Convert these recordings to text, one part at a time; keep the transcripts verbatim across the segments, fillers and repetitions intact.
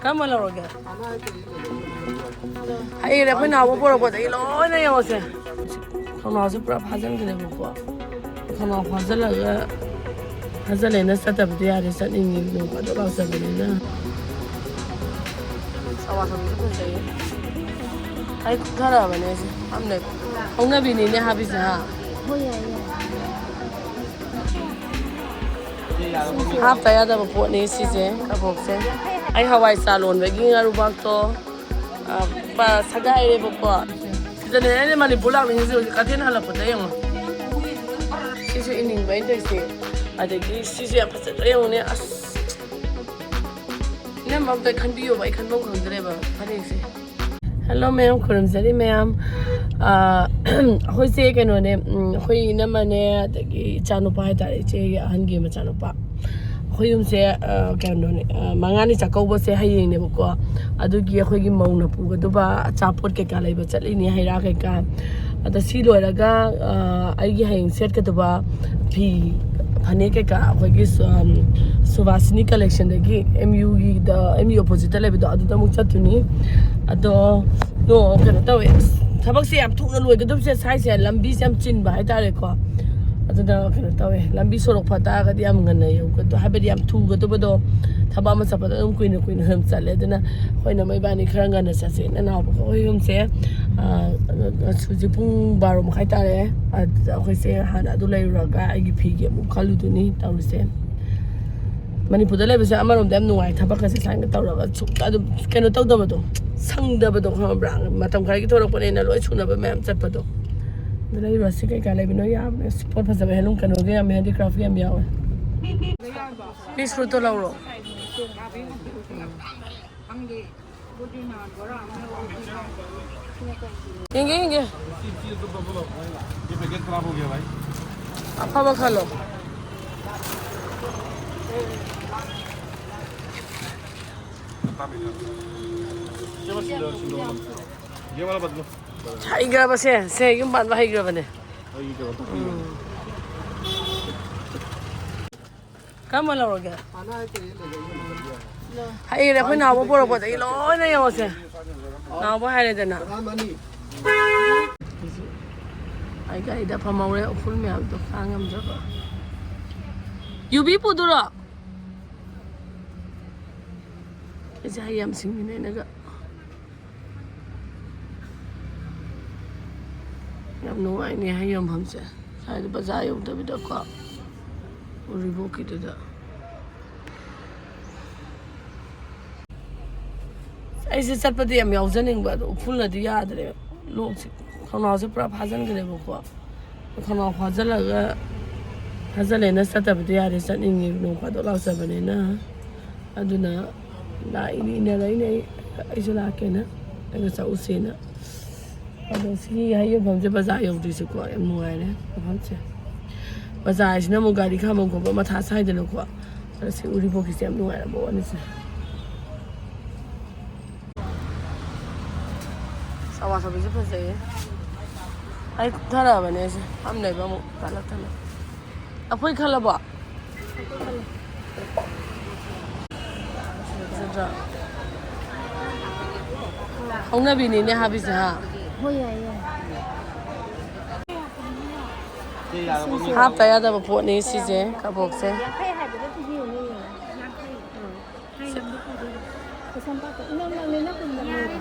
ꯀꯔꯝꯕ ꯂꯧꯔꯒꯦ? ꯍꯌꯦꯡꯅꯦ ꯑꯩꯈꯣꯏ ꯅꯥꯎꯕ ꯄꯨꯔꯛꯄꯗꯒꯤ ꯂꯣꯏꯅ ꯌꯦꯡꯉꯣꯁꯦ꯫ ꯈꯣꯡꯅꯥꯎꯁꯦ ꯄꯨꯔꯥ ꯐꯥꯖꯤꯟꯈ꯭ꯔꯦꯕꯀꯣ꯫ ꯈꯣꯡꯅꯥꯎ ꯐꯥꯖꯤꯜꯂꯒ ꯐꯥꯖꯤꯜꯂꯦꯅ ꯆꯠꯇꯕꯗꯤ ꯌꯥꯔꯦ꯫ ꯆꯠꯅꯤꯡꯉꯤ ꯅꯣꯡ ꯐꯥꯗꯣꯛ ꯂꯥꯛꯆꯕꯅꯤꯅ꯫ ꯑꯋꯥꯊꯕꯤꯁꯨ ꯐꯖꯩꯌꯦ꯫ ꯑꯩ ꯀꯨꯞꯊꯔꯛꯑꯕꯅꯦ ꯑꯩꯁꯦ꯫ ꯐꯝꯅꯦ꯫ ꯍꯧꯅꯕꯤꯅꯤꯅꯦ ꯍꯥꯞꯄꯤꯁꯦ ꯍꯥ꯫ ꯍꯣꯏ ꯌꯥꯏ ꯌꯥꯏ꯫ ꯍꯥꯞꯇ ꯌꯥꯗꯕ ꯄꯣꯠꯅꯤ ꯁꯤꯁꯦ ꯀꯕꯣꯛꯁꯦ꯫ ꯑꯩ ꯍꯋꯥꯏ ꯆꯥ ꯂꯣꯟꯕꯒꯤ ꯉꯥꯔꯨꯕꯥꯛꯇꯣ ꯁꯒꯥꯏꯔꯦꯕꯀꯣ꯫ ꯁꯤꯗꯅꯦ ꯑꯩꯅ ꯃꯅꯤꯄꯨꯔ ꯂꯥꯛꯅꯤꯡꯉꯤꯁꯦ ꯍꯧꯖꯤꯛ ꯀꯩꯊꯦꯜ ꯍꯜꯂꯛꯄꯗ ꯌꯦꯡꯉꯣ꯫ ꯁꯤꯁꯨ ꯏꯅꯤꯡꯕ ꯑꯩꯅ ꯇꯧꯔꯤꯁꯦ꯫ ꯑꯗꯒꯤ ꯁꯤꯁꯨ ꯌꯥꯝ ꯐꯖꯗ꯭ꯔꯥ ꯌꯦꯡꯉꯨꯅꯦ꯫ ꯑꯁ, ꯏꯅꯝꯃ ꯑꯝꯇ ꯈꯟꯕꯤꯌꯣꯕ, ꯑꯩ ꯈꯟꯐꯝ ꯈꯪꯗ꯭ꯔꯦꯕ ꯐꯅꯦꯛꯁꯦ꯫ ꯍꯜꯂꯣ ꯃꯌꯥꯝ, ꯈꯨꯔꯨꯝꯖꯔꯤ ꯃꯌꯥꯝ꯫ ꯑꯥ, ꯑꯩꯈꯣꯏꯁꯦ ꯀꯩꯅꯣꯅꯦ, ꯎꯝ, ꯑꯩꯈꯣꯏ ꯏꯅꯝꯃꯅꯦ, ꯑꯗꯒꯤ ꯏꯆꯥꯅꯨꯄꯥ ꯍꯥꯏꯇꯥꯔꯦ, ꯏꯆꯦꯒꯤ ꯑꯍꯟꯒꯤ ꯃꯆꯥꯅꯨꯄꯥ꯫ ꯑꯩꯈꯣꯏ ꯌꯨꯝꯁꯦ, ꯑꯥ, ꯀꯩꯅꯣꯅꯦ, ꯑꯥ, ꯃꯉꯥꯅꯤ ꯆꯥꯛꯀꯧꯕꯁꯦ ꯍꯌꯦꯡꯅꯦꯕꯀꯣ꯫ ꯑꯗꯨꯒꯤ ꯑꯩꯈꯣꯏꯒꯤ ꯃꯧꯅ ꯄꯨꯒꯗꯕ ꯑꯆꯥꯄꯣꯠ ꯀꯩꯀꯥ ꯂꯩꯕ ꯆꯠꯂꯤꯅꯤ, ꯍꯩ ꯔꯥ ꯀꯩꯀꯥ꯫ ꯑꯗ ꯁꯤ ꯂꯣꯏꯔꯒ, ꯑꯥ, ꯑꯩꯒꯤ ꯍꯌꯦꯡ ꯁꯦꯠꯀꯗꯕ ꯐꯤ, ꯐꯅꯦꯛ ꯀꯩꯀꯥ ꯑꯩꯈꯣꯏꯒꯤ ꯁꯨ-, ꯑꯝ, ꯁꯨꯚꯥꯁꯤꯅꯤ ꯀꯂꯦꯛꯁꯟꯗꯒꯤ ꯑꯦꯝ ꯌꯨꯒꯤꯗ, ꯑꯦꯝ ꯌꯨ ꯑꯣꯄꯣꯖꯤꯠꯇ ꯂꯩꯕꯗꯣ, ꯑꯗꯨꯗ ꯑꯃꯨꯛ ꯆꯠꯇꯣꯏꯅꯤ꯫ ꯑꯗꯣ, ꯅꯣ, ꯀꯩꯅꯣ ꯇꯧꯋꯦ꯫ ꯑꯁ, ꯊꯕꯛꯁꯦ ꯌꯥꯝ ꯊꯨꯅ ꯂꯣꯏꯒꯗꯕꯁꯦ ꯁ꯭ꯋꯥꯏꯁꯦ ꯂꯝꯕꯤꯁꯦ ꯌꯥꯝ ꯆꯤꯟꯕ ꯍꯥꯏꯇꯥꯔꯦꯀꯣ꯫ ꯑꯗꯨꯅ ꯀꯩꯅꯣ ꯇꯧꯋꯦ, ꯂꯝꯕꯤ ꯁꯣꯔꯣꯛ ꯐ ꯇꯥꯔꯒꯗꯤ ꯌꯥꯝ ꯉꯟꯅ ꯌꯧꯒꯗ-, ꯍꯥꯏꯕꯗꯤ ꯌꯥꯝ ꯊꯨꯒꯗꯕꯗꯣ, ꯊꯕꯛ ꯑꯃ ꯆꯠꯄꯗ ꯑꯗꯨꯝ ꯀꯨꯏꯅ ꯀꯨꯏꯅ ꯑꯗꯨꯝ ꯆꯠꯂꯦ꯫ ꯑꯗꯨꯅ ꯑꯩꯈꯣꯏꯅ ꯃꯣꯏꯕꯥꯅꯤ ꯈꯔ ꯉꯟꯅ ꯆꯠꯁꯦꯅ ꯅꯥꯎꯕꯒ ꯑꯩꯈꯣꯏ ꯑꯍꯨꯝꯁꯦ, ꯑꯥ, ꯍꯧꯖꯤꯛ ꯄꯨꯡ ꯕꯥꯔꯣ ꯃꯈꯥꯏ ꯇꯥꯔꯦ꯫ ꯑꯗꯨꯗ ꯑꯩꯈꯣꯏꯁꯦ ꯍꯥꯟꯅ ꯑꯗꯨ ꯂꯩꯔꯨꯔꯒ ꯑꯩꯒꯤ ꯐꯤꯒꯤ ꯑꯃꯨꯛ ꯈꯜꯂꯨꯗꯣꯏꯅꯤ ꯇꯧꯔꯤꯁꯦ꯫ ꯃꯅꯤꯄꯨꯔꯗ ꯂꯩꯕꯁꯦ ꯑꯃꯔꯣꯝꯗ ꯌꯥꯝ ꯅꯨꯡꯉꯥꯏ, ꯊꯕꯛꯀꯁꯦ ꯁꯨꯃꯥꯏꯅ ꯇꯧꯔꯒ ꯁꯨꯝ ꯑꯗꯨꯝ ꯀꯩꯅꯣ ꯇꯧꯗꯕꯗꯣ, ꯁꯪꯗꯕꯗꯣ, ꯈꯪꯉꯕ꯭ꯔꯥ? ꯃꯇꯝ ꯈꯔꯒꯤ ꯊꯣꯛꯂꯛꯄꯅꯤꯅ ꯂꯣꯏ ꯁꯨꯅꯕ ꯃꯌꯥꯝ ꯆꯠꯄꯗꯣ꯫ ꯑꯗꯨ ꯂꯩꯔꯨꯔꯁꯤ, ꯀꯩꯀꯥ ꯂꯩꯕꯅꯣ ꯌꯥꯝ ꯄꯣꯠ ꯐꯖꯕ, ꯍꯦꯟꯂꯨꯝ ꯀꯩꯅꯣꯒ ꯌꯥꯝ, ꯍꯦꯟꯗꯤꯀ꯭ꯔꯥꯐꯀ ꯌꯥꯝ ꯌꯥꯎꯋꯦ꯫ ꯄꯤꯁ ꯐ꯭ꯔꯨꯠꯇꯣ ꯂꯧꯔꯣ꯫ ꯌꯦꯡꯒꯦ, ꯌꯦꯡꯒꯦ꯫ ꯑꯐꯕ ꯈꯜꯂꯣ꯫ ꯍꯩꯈ꯭ꯔꯕꯁꯦ, ꯁꯦ ꯌꯨꯝ ꯄꯥꯟꯕ ꯍꯩꯈ꯭ꯔꯕꯅꯦ꯫ ꯎꯝ꯫ ꯀꯔꯝꯕ ꯂꯧꯔꯒꯦ? ꯍꯩꯔꯦ, ꯑꯩꯈꯣꯏ ꯅꯥꯎꯕ ꯄꯨꯔꯛꯄꯗꯒꯤ ꯂꯣꯏꯅ ꯌꯦꯡꯉꯣꯁꯦ꯫ ꯅꯥꯎꯕ ꯍꯥꯏꯔꯦꯗꯅ꯫ ꯑꯩ ꯒꯥꯔꯤꯗ ꯐꯝꯍꯧꯔꯦ, ꯎꯐꯨꯜ ꯃꯌꯥꯝꯗꯣ ꯈꯥꯡ ꯉꯝꯗ꯭ꯔꯕ꯫ ꯌꯨꯕꯤ ꯄꯨꯗꯨꯔꯣ? ꯑꯩꯁꯦ ꯍꯩ ꯌꯥꯝ ꯁꯤꯡꯉꯤꯅꯦ ꯑꯩꯅꯒ꯫ ꯌꯥꯝ ꯅꯨꯡꯉꯥꯏꯅꯦ ꯍꯩ ꯌꯣꯟꯐꯝꯁꯦ꯫ ꯁ꯭ꯋꯥꯏꯗ ꯕꯖꯥꯔ ꯌꯧꯗꯕꯤꯗꯀꯣ, ꯎꯔꯤꯄꯣꯛꯀꯤꯗꯨꯗ꯫ ꯑꯩꯁꯦ ꯆꯠꯄꯗꯤ ꯌꯥꯝ ꯌꯥꯎꯖꯅꯤꯡꯕ, ꯑꯗꯣ ꯎꯐꯨꯜꯅꯗꯤ ꯌꯥꯗ꯭ꯔꯦ꯫ ꯂꯣꯛꯁꯦ, ꯈꯅꯥꯎꯁꯦ ꯄꯨꯔꯥ ꯐꯥꯖꯤꯟꯈ꯭ꯔꯦꯕꯀꯣ꯫ ꯈꯅꯥꯎ ꯐꯥꯖꯤꯜꯂꯒ, ꯐꯥꯖꯤꯜꯂꯦꯅ ꯆꯠꯇꯕꯗꯤ ꯌꯥꯗꯦ, ꯆꯠꯅꯤꯡꯉꯤ, ꯅꯣꯡ ꯐꯥꯗꯣꯛ ꯂꯥꯛꯆꯕꯅꯤꯅ꯫ ꯑꯗꯨꯅ ꯂꯥꯛꯏꯅꯤ, ꯏꯟꯅꯔꯛꯏꯅꯦ ꯑꯩ, ꯑꯩꯁꯨ ꯂꯥꯛꯀꯦꯅ, ꯑꯩꯒ ꯆꯠꯂꯨꯁꯦꯅ꯫ ꯑꯗꯣ ꯁꯤꯒꯤ ꯍꯩ ꯌꯣꯟꯐꯝꯁꯦ ꯕꯖꯥꯔ ꯌꯧꯗ꯭ꯔꯤꯁꯦꯀꯣ, ꯌꯥꯝ ꯅꯨꯡꯉꯥꯏꯔꯦ ꯃꯐꯝꯁꯦ꯫ ꯕꯖꯥꯔꯁꯤꯅ ꯑꯃꯨꯛ ꯒꯥꯔꯤ ꯈꯥꯝꯕꯝ ꯈꯣꯠꯄ ꯃꯊꯥ ꯁꯥꯏꯗꯅꯀꯣ꯫ ꯑꯗꯣ ꯁꯤ ꯎꯔꯤꯄꯣꯛꯀꯤꯁꯦ ꯌꯥꯝ ꯅꯨꯡꯉꯥꯏꯔꯝꯕ ꯋꯥꯅꯤꯁꯦ꯫ ꯁꯃꯣꯁꯥꯕꯤꯁꯨ ꯐꯖꯩꯌꯦ꯫ ꯑꯩ ꯀꯨꯝꯊꯔꯛꯑꯕꯅꯦ ꯑꯩꯁꯦ꯫ ꯐꯝ ꯂꯩꯕ ꯑꯃꯨꯛ ꯇꯥꯂꯛꯇꯅ꯫ ꯑꯩꯈꯣꯏ ꯈꯜꯂꯕꯣ? ꯐꯖꯗ꯭ꯔꯥ? ꯍꯧꯅꯕꯤꯅꯤꯅꯦ ꯍꯥꯞꯄꯤꯁꯦ, ꯍꯥ? ꯍꯣꯏ, ꯌꯥꯏ, ꯌꯥꯏ꯫ ꯍꯥꯞꯇ ꯌꯥꯗꯕ ꯄꯣꯠꯅꯤ ꯁꯤꯁꯦ, ꯀꯕꯣꯛꯁꯦ꯫ ꯌꯥꯡꯈꯩ ꯍꯥꯏꯕꯗ ꯄꯤꯕꯤꯌꯨꯅꯦ꯫ ꯀꯩꯁꯥꯝꯄꯥꯠꯇ ꯏꯅꯛ ꯅꯛꯅ ꯏꯅꯛ ꯈꯨꯟꯕꯅꯦ꯫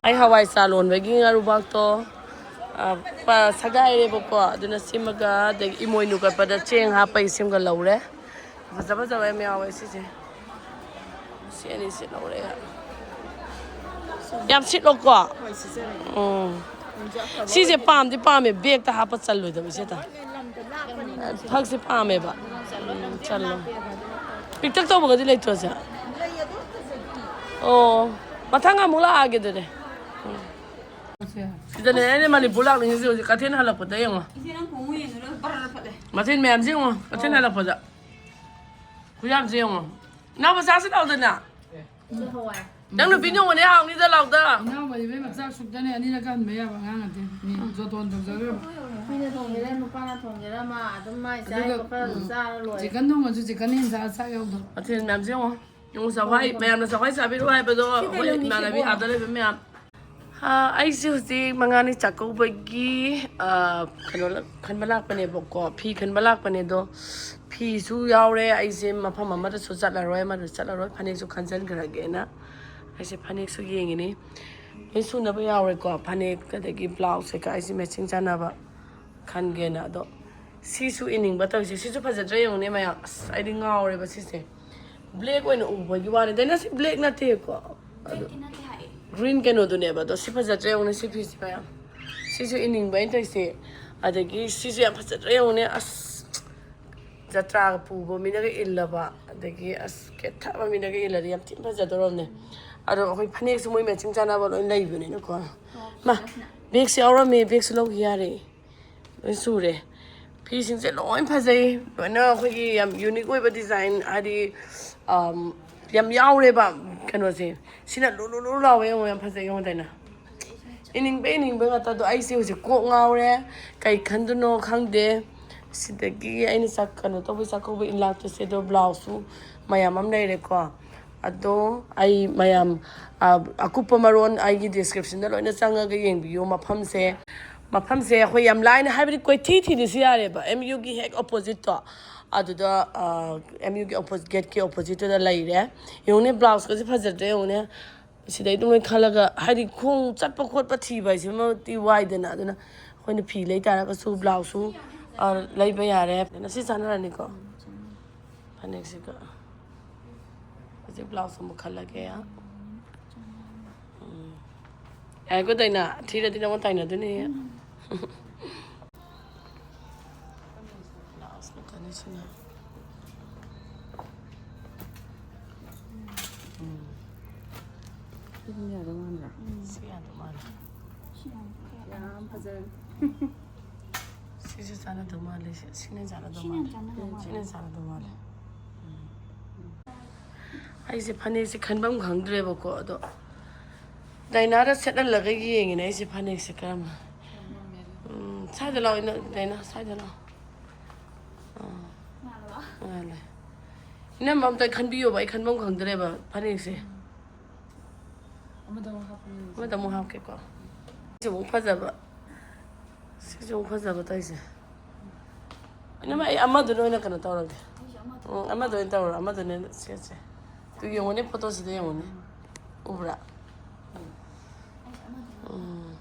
ꯑꯩ ꯍꯋꯥꯏ ꯆꯥ ꯂꯣꯟꯕꯒꯤ ꯉꯥꯔꯨꯕꯥꯛꯇꯣ, ꯑ, ꯄ-, ꯁꯒꯥꯏꯔꯦꯕꯀꯣ꯫ ꯑꯗꯨꯅ ꯁꯤꯃꯒ, ꯑꯗꯒꯤ ꯏꯃꯣꯏꯅꯨ ꯀꯠꯄꯗ ꯆꯦꯡ ꯍꯥꯞꯄꯒꯤ ꯁꯤꯃꯒ ꯂꯧꯔꯦ꯫ ꯐꯖ ꯐꯖꯕ ꯌꯥꯝ ꯌꯥꯎꯋꯦ ꯁꯤꯁꯦ꯫ ꯁꯤ ꯑꯅꯤꯁꯦ ꯂꯧꯔꯦ꯫ ꯌꯥꯝ ꯁꯤꯠꯂꯣꯀꯣ꯫ ꯎꯝ꯫ ꯁꯤꯁꯦ ꯄꯥꯝꯗꯤ ꯄꯥꯝꯃꯦ, ꯕꯦꯛꯇ ꯍꯥꯞꯄ ꯆꯜꯂꯣꯏꯗꯕ ꯏꯆꯦꯗ꯫ ꯐꯛꯁꯦ ꯄꯥꯝꯃꯦꯕ꯫ ꯎꯝ, ꯆꯜꯂꯣ꯫ ꯄꯤꯛꯇꯛ ꯇꯧꯕꯒꯗꯤ ꯂꯩꯇ꯭ꯔꯣ ꯁꯦ? ꯑꯣ, ꯃꯊꯪ ꯑꯃꯨꯛ ꯂꯥꯛꯑꯒꯦ ꯑꯗꯨꯗꯤ꯫ ꯎꯝ꯫ ꯁꯤꯗꯅꯦ ꯑꯩꯅ ꯃꯅꯤꯄꯨꯔ ꯂꯥꯛꯅꯤꯡꯉꯤꯁꯦ ꯍꯧꯖꯤꯛ ꯀꯩꯊꯦꯜ ꯍꯜꯂꯛꯄꯗ ꯌꯦꯡꯉꯣ꯫ ꯏꯆꯦ, ꯅꯪ ꯈꯣꯡꯎꯞ ꯌꯦꯡꯉꯨꯔ ꯕꯔ ꯐꯠꯂꯦ꯫ ꯃꯊꯦꯜ ꯃꯌꯥꯝꯁꯦ ꯌꯦꯡꯉꯣ, ꯀꯩꯊꯦꯜ ꯍꯜꯂꯛꯄꯗ꯫ ꯈꯨꯌꯥꯝꯁꯦ ꯌꯦꯡꯉꯣ꯫ ꯏꯅꯥꯎꯕ ꯆꯥꯁꯤ ꯂꯥꯎꯗꯅ꯫ ꯍꯋꯥꯏ꯫ ꯅꯪ ꯅꯨꯄꯤ ꯅꯣꯡꯃꯅꯦ ꯍꯥꯎꯅꯤꯗ ꯂꯥꯎꯗ꯫ ꯏꯅꯥꯎꯕꯗꯤ ꯃꯆꯥꯛ ꯁꯨꯛꯇꯅꯦ ꯑꯅꯤꯔꯛꯀ ꯍꯟꯕ ꯌꯥꯕ ꯑꯉꯥꯡ ꯅꯠꯇꯦ꯫ ꯃꯤ ꯖꯣꯇꯣꯟ ꯇꯧꯖꯈ꯭ꯔꯕ꯫ ꯅꯨꯄꯤꯅ ꯊꯣꯡꯒꯦꯔꯥ ꯅꯨꯄꯥꯅ ꯊꯣꯡꯒꯦꯔꯥ ꯃꯥ ꯑꯗꯨꯝ ꯃꯥꯏ ꯑꯗꯨꯒ ꯆꯥꯅꯤꯡꯕ ꯈꯔ ꯑꯗꯨꯝ ꯆꯥꯔ ꯂꯣꯏꯔꯦ꯫ ꯆꯤꯛꯀꯟ ꯊꯣꯡꯉꯁꯨ ꯆꯤꯛꯀꯟ ꯌꯦꯟꯁꯥ ꯆꯥꯛ ꯌꯥꯎꯗꯕ꯫ ꯃꯊꯦꯜ ꯃꯌꯥꯝꯁꯦ ꯌꯦꯡꯉꯣ꯫ ꯌꯦꯡꯉꯣ ꯆꯥꯛꯍꯋꯥꯏ ꯃꯌꯥꯝꯅ ꯆꯥꯛꯍꯋꯥꯏ ꯆꯥꯕꯤꯔꯣ ꯍꯥꯏꯕꯗꯣ ꯑꯩꯈꯣꯏ ꯏꯃꯥꯟꯅꯕꯤ ꯑꯥꯗ ꯂꯩꯕ ꯃꯌꯥꯝ꯫ ꯑꯥ, ꯑꯩꯁꯦ ꯍꯧꯖꯤꯛ ꯃꯉꯥꯅꯤ ꯆꯥꯛꯀꯧꯕꯒꯤ, ꯑꯥ, ꯀꯩꯅꯣ ꯈꯟꯕ ꯂꯥꯛꯄꯅꯦꯕꯀꯣ, ꯐꯤ ꯈꯟꯕ ꯂꯥꯛꯄꯅꯦ꯫ ꯑꯗꯣ ꯐꯤꯁꯨ ꯌꯥꯎꯔꯦ꯫ ꯑꯩꯁꯦ ꯃꯐꯝ ꯑꯃꯗꯁꯨ ꯆꯠꯂꯔꯣꯏ, ꯑꯃꯗꯁꯨ ꯆꯠꯂꯔꯣꯏ, ꯐꯅꯦꯛꯁꯨ ꯈꯟꯖꯟꯈ꯭ꯔꯒꯦꯅ ꯑꯩꯁꯦ ꯐꯅꯦꯛꯁꯨ ꯌꯦꯡꯉꯤꯅꯤ꯫ ꯂꯣꯏ ꯁꯨꯅꯕ ꯌꯥꯎꯔꯦꯀꯣ, ꯐꯅꯦꯛ ꯑꯗꯒꯤ ꯕ꯭ꯂꯥꯎꯁ ꯀꯩꯀꯥ ꯑꯩꯁꯦ ꯃꯦꯆꯤꯡ ꯆꯥꯟꯅꯕ ꯈꯟꯒꯦꯅ꯫ ꯑꯗꯣ ꯁꯤꯁꯨ ꯏꯅꯤꯡꯕ ꯇꯧꯔꯤꯁꯦ꯫ ꯁꯤꯁꯨ ꯐꯖꯗ꯭ꯔꯥ ꯌꯦꯡꯉꯨꯅꯦ ꯃꯌꯥꯝ꯫ ꯑꯁ, ꯑꯩꯗꯤ ꯉꯥꯎꯔꯦꯕ ꯁꯤꯁꯦ꯫ ꯕ꯭ꯂꯦꯛ ꯑꯣꯏꯅ ꯎꯕꯒꯤ ꯋꯥꯅꯤ꯫ ꯗꯥꯏꯅꯥ, ꯁꯤ ꯕ꯭ꯂꯦꯛ ꯅꯠꯇꯦꯀꯣ꯫ ꯑꯗꯣ ꯒ꯭ꯔꯤꯟ ꯀꯩꯅꯣꯗꯨꯅꯦꯕ꯫ ꯑꯗꯣ ꯁꯤ ꯐꯖꯗ꯭ꯔꯥ ꯌꯦꯡꯉꯨꯅꯦ ꯁꯤ ꯐꯤꯁꯦ ꯃꯌꯥꯝ꯫ ꯁꯤꯁꯨ ꯏꯅꯤꯡꯕ ꯑꯩꯅ ꯇꯧꯔꯤꯁꯦ꯫ ꯑꯗꯒꯤ ꯁꯤꯁꯨ ꯌꯥꯝ ꯐꯖꯗ꯭ꯔꯥ ꯌꯦꯡꯉꯨꯅꯦ꯫ ꯑꯁ, ꯖꯇ꯭ꯔꯥꯒ ꯄꯨꯕ ꯃꯤꯅꯒ ꯏꯜꯂꯕ, ꯑꯗꯒꯤ ꯑꯁ ꯀꯦꯠꯊꯕ ꯃꯤꯅꯒ ꯏꯜꯂꯗꯤ ꯌꯥꯝ ꯊꯤꯅ ꯐꯖꯗꯧꯔꯕꯅꯦ꯫ ꯑꯗꯣ ꯑꯩꯈꯣꯏ ꯐꯅꯦꯛꯁꯨ ꯃꯣꯏ ꯃꯦꯆꯤꯡ ꯆꯥꯟꯅꯕ ꯂꯣꯏ ꯂꯩꯕꯅꯤꯅꯀꯣ꯫ ꯃꯥ, ꯕꯦꯒꯁꯦ ꯌꯥꯎꯔꯝꯃꯦ, ꯕꯦꯒꯁꯨ ꯂꯧꯈꯤ ꯌꯥꯔꯦ꯫ ꯂꯣꯏ ꯁꯨꯔꯦ꯫ ꯐꯤꯁꯤꯡꯁꯦ ꯂꯣꯏ ꯐꯖꯩ꯫ ꯂꯣꯏꯅ ꯑꯩꯈꯣꯏꯒꯤ ꯌꯥꯝ ꯌꯨꯅꯤꯛ ꯑꯣꯏꯕ ꯗꯤꯖꯥꯏꯟ, ꯍꯥꯏꯗꯤ, ꯑꯝ, ꯌꯥꯝ ꯌꯥꯎꯔꯦꯕ ꯀꯩꯅꯣꯁꯦ꯫ ꯁꯤꯅ ꯂꯨ ꯂꯨ ꯂꯨ ꯂꯥꯎꯋꯦ ꯌꯦꯡꯉꯣ, ꯌꯥꯝ ꯐꯖꯩ ꯌꯦꯡꯉꯣ ꯗꯥꯏꯅꯥ꯫ ꯏꯅꯤꯡꯕ ꯏꯅꯤꯡꯕ ꯉꯥꯛꯇ꯫ ꯑꯗꯣ ꯑꯩꯁꯦ ꯍꯧꯖꯤꯛ ꯀꯣꯛ ꯉꯥꯎꯔꯦ, ꯀꯩ ꯈꯟꯗꯣꯏꯅꯣ ꯈꯪꯗꯦ꯫ ꯁꯤꯗꯒꯤ ꯑꯩꯅ ꯆꯥꯛ ꯀꯩꯅꯣ ꯇꯧꯕꯩ ꯆꯥꯛꯀꯧꯕ ꯏꯟ ꯂꯥꯛꯇꯣꯏꯁꯦ꯫ ꯑꯗꯣ ꯕ꯭ꯂꯥꯎꯁꯁꯨ ꯃꯌꯥꯝ ꯑꯃ ꯂꯩꯔꯦꯀꯣ꯫ ꯑꯗꯣ ꯑꯩ ꯃꯌꯥꯝ, ꯑ, ꯑꯀꯨꯞꯄ ꯃꯔꯣꯟ ꯑꯩꯒꯤ ꯗꯤꯁꯀ꯭ꯔꯤꯞꯁꯟꯗ ꯂꯣꯏꯅ ꯆꯪꯉꯒ ꯌꯦꯡꯕꯤꯌꯨ꯫ ꯃꯐꯝꯁꯦ, ꯃꯐꯝꯁꯦ ꯑꯩꯈꯣꯏ ꯌꯥꯝ ꯂꯥꯏꯅ, ꯍꯥꯏꯕꯗꯤ ꯀꯣꯏꯊꯤ ꯊꯤꯗ꯭ꯔꯁꯨ ꯌꯥꯔꯦꯕ꯫ ꯑꯦꯝ ꯌꯨꯒꯤ ꯍꯦꯛ ꯑꯣꯄꯣꯖꯤꯠꯇꯣ ꯑꯗꯨꯗ, ꯑꯦꯝ ꯌꯨꯒꯤ ꯒꯦꯠꯀꯤ ꯑꯣꯄꯣꯖꯤꯠꯇꯨꯗ ꯂꯩꯔꯦ꯫ ꯌꯦꯡꯉꯨꯅꯦ, ꯕ꯭ꯂꯥꯎꯁꯀꯁꯦ ꯐꯖꯗ꯭ꯔꯦ ꯌꯦꯡꯉꯨꯅꯦ꯫ ꯁꯤꯗꯩ ꯑꯗꯨꯝ ꯂꯣꯏ ꯈꯜꯂꯒ, ꯍꯥꯏꯗꯤ ꯈꯣꯡ ꯆꯠꯄ ꯈꯣꯠꯄ ꯊꯤꯕ ꯍꯥꯏꯁꯤꯃꯛꯇꯤ ꯋꯥꯏꯗꯅ꯫ ꯑꯗꯨꯅ ꯑꯩꯈꯣꯏꯅ ꯐꯤ ꯂꯩ ꯇꯥꯔꯒꯁꯨ ꯕ꯭ꯂꯥꯎꯁꯁꯨ, ꯑ, ꯂꯩꯕ ꯌꯥꯔꯦ꯫ ꯑꯗꯨꯅ ꯁꯤ ꯆꯥꯟꯅꯔꯅꯤꯀꯣ ꯐꯅꯦꯛꯁꯤꯒ꯫ ꯍꯧꯖꯤꯛ ꯕ꯭ꯂꯥꯎꯁ ꯑꯃꯨꯛ ꯈꯜꯂꯒꯦ꯫ ꯎꯝ꯫ ꯌꯥꯔꯦꯀꯣ ꯗꯥꯏꯅꯥ, ꯊꯤꯔꯗꯤ ꯅꯪꯉꯣꯟ ꯇꯥꯏꯅꯗꯣꯏꯅꯦ꯫ ꯕ꯭ꯂꯥꯎꯁ ꯃꯈꯜꯅꯤꯁꯤꯅ꯫ ꯎꯝ꯫ ꯑꯗꯨꯝ ꯌꯥꯗꯧ ꯃꯥꯟꯕ꯭ꯔꯥ? ꯁꯤ ꯌꯥꯗꯧ ꯃꯥꯜꯂꯦ꯫ ꯌꯥꯝ ꯐꯖꯔꯦ꯫ ꯁꯤꯁꯨ ꯆꯥꯟꯅꯗꯧ ꯃꯥꯜꯂꯦ꯫ ꯁꯤ-, ꯁꯤꯅ ꯆꯥꯟꯅꯗꯧ ꯃꯥꯜꯂꯦ꯫ ꯁꯤꯅ ꯆꯥꯟꯅꯗꯧ ꯃꯥꯜꯂꯦ꯫ ꯑꯩꯁꯦ ꯐꯅꯦꯛꯁꯦ ꯈꯟꯐꯝ ꯈꯪꯗ꯭ꯔꯦꯕꯀꯣ꯫ ꯑꯗꯣ ꯗꯥꯏꯅꯥꯗ ꯁꯦꯠꯍꯜꯂꯒ ꯌꯦꯡꯉꯤꯅꯦ ꯑꯩꯁꯦ ꯐꯅꯦꯛꯁꯦ ꯀꯔꯝꯕ꯫ ꯎꯝ, ꯁ꯭ꯋꯥꯏꯗ ꯂꯥꯛꯑꯣ, ꯏꯅ-, ꯗꯥꯏꯅꯥ, ꯁ꯭ꯋꯥꯏꯗ ꯂꯥꯛꯑꯣ꯫ ꯑꯥ, ꯉꯥꯜꯂꯦ꯫ ꯏꯅꯝꯃ, ꯑꯝꯇ ꯈꯟꯕꯤꯌꯣꯕ, ꯑꯩ ꯈꯟꯐꯝ ꯈꯪꯗ꯭ꯔꯦꯕ ꯐꯅꯦꯛꯁꯦ꯫ ꯑꯃꯗ ꯑꯃꯨꯛ ꯍꯥꯞꯄꯅꯤ꯫ ꯑꯃꯗ ꯑꯃꯨꯛ ꯍꯥꯞꯀꯦꯀꯣ꯫ ꯁꯤꯁꯨ ꯑꯃꯨꯛ ꯐꯖꯕ꯫ ꯁꯤꯁꯨ ꯑꯃꯨꯛ ꯐꯖꯕ ꯇꯧꯔꯤꯁꯦ꯫ ꯏꯅꯝꯃ, ꯑꯩ ꯑꯃꯗꯨꯅ ꯑꯣꯏꯅ ꯀꯩꯅꯣ ꯇꯧꯔꯒꯦ꯫ ꯎꯝ, ꯑꯃꯗ ꯑꯣꯏꯅ ꯇꯧꯔꯣ, ꯑꯃꯗꯨꯅ ꯁꯦꯠꯁꯦ꯫ ꯇꯨ ꯌꯦꯡꯉꯨꯅꯦ, ꯐꯣꯇꯣꯁꯤꯗ ꯌꯦꯡꯉꯨꯅꯦ꯫ ꯎꯕ꯭ꯔꯥ? ꯎꯝ꯫